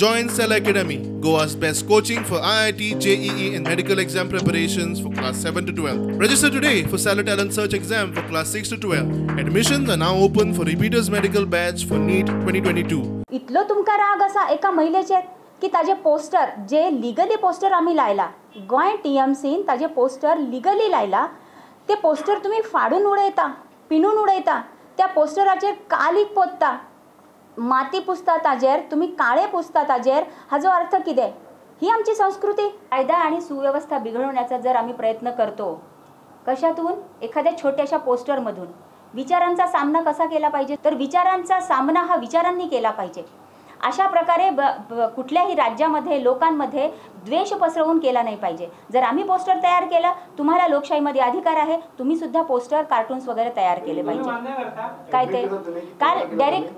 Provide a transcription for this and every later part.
Join Cell Academy, Goa's best coaching for IIT, JEE and medical exam preparations for class 7 to 12. Register today for Stellar Talent Search exam for class 6 to 12. Admissions are now open for repeaters medical batch for NEET 2022. इतलो तुमकां राग आसा एका महिलेचेर की ताजे poster जे legally poster आमी लायला, गोंय टीएमसीन ताजे पोस्टर लिगली लायला, ते पोस्टर तुमी फाडून उडयता, पिनून उडयता, त्या पोस्टराचेर कालीक पोत्ता, माती पुसता, ताजेर तुमी काळे पुसता ताजेर, हाजो अर्थ कितें? ही आमची संस्कृती. कायदा आणि सुव्यवस्था बिघडवण्याचा जर आम्ही प्रयत्न करतो कशातून? एखाद्या छोट्याशा पोस्टरमधून. विचारांचा सामना कसा केला पाहिजे? तर विचारांचा सामना हा विचारांनी केला पाहिजे. अशा प्रकारे कुठल्याही राज्यामध्ये लोकांमध्ये द्वेष पसरवून केला नाही पाहिजे. जर आम्ही पोस्टर तयार केलं, तुम्हाला लोकशाहीमध्ये अधिकार आहे, तुम्ही सुद्धा पोस्टर, कार्टून्स वगैरे तयार केले पाहिजे. काय ते काल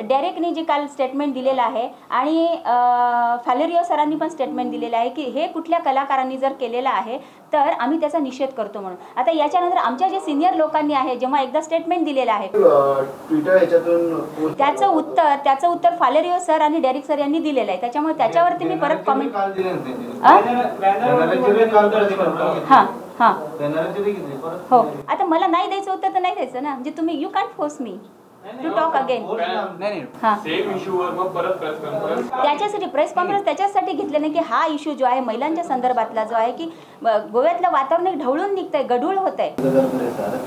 डेरेकने जे काल स्टेटमेंट दिलेलं आहे आणि फॅलेरिओ सरांनी पण स्टेटमेंट दिलेलं आहे की हे कुठल्या कलाकारांनी जर केलेलं आहे तर आम्ही त्याचा निषेध करतो म्हणून. आता याच्यानंतर आमच्या जे सिनियर लोकांनी आहे जेव्हा एकदा स्टेटमेंट दिलेलं आहे त्याचं उत्तर फालेरिओ सर आणि डेरिक सर यांनी दिलेलं आहे, त्याच्यामुळे त्याच्यावरती मी परत कॉमेंट. हां हां हो, आता मला नाही द्यायचं उत्तर तर नाही द्यायचं ना, म्हणजे तुम्ही you can't force me to talk again. हां, त्याच्यासाठी प्रेस कॉन्फरन्स त्याच्यासाठी घेतलं नाही की हा इश्यू जो आहे महिलांच्या संदर्भातला जो आहे की गोव्यातलं वातावरण एक ढवळून निघतंय, गढूळ होत आहे.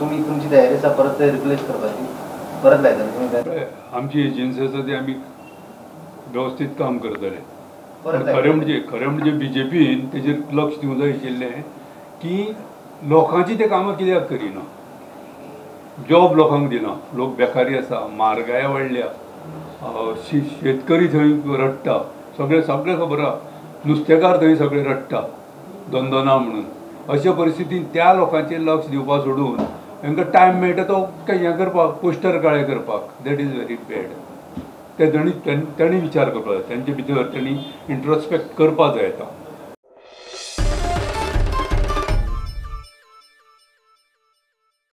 तुम्ही तुमची तयारी परत रिप्लेस करपाची परत लायतले. आमची एजन्सी आसा ती आमी वेवस्थीत काम करतले. खरें म्हणजे बीजेपीन तेजेर लक्ष दिवंक जाय आशिल्लें की लोकांची ते कामां कित्याक करिना, जॉब लोकांक दिना, लोक बेकारी आसा, म्हारगाय वाडल्या, शेतकरी थंय रडटा, सगळें सगळें खबर आहा, नुस्तेकार थंय सगळे रडटा, धंदो ना म्हणून. अशा परिस्थितीन त्या लोकांचेर लक्ष दिवपा सोडून तांकां टायम मेळटा तो हें करपाक, पोस्टर काळे करपाक. That is very bad. ते तांणी विचार करपाक जाय, तांचे भितर तांणी इंट्रोस्पेक्ट करपाक जाय. आतां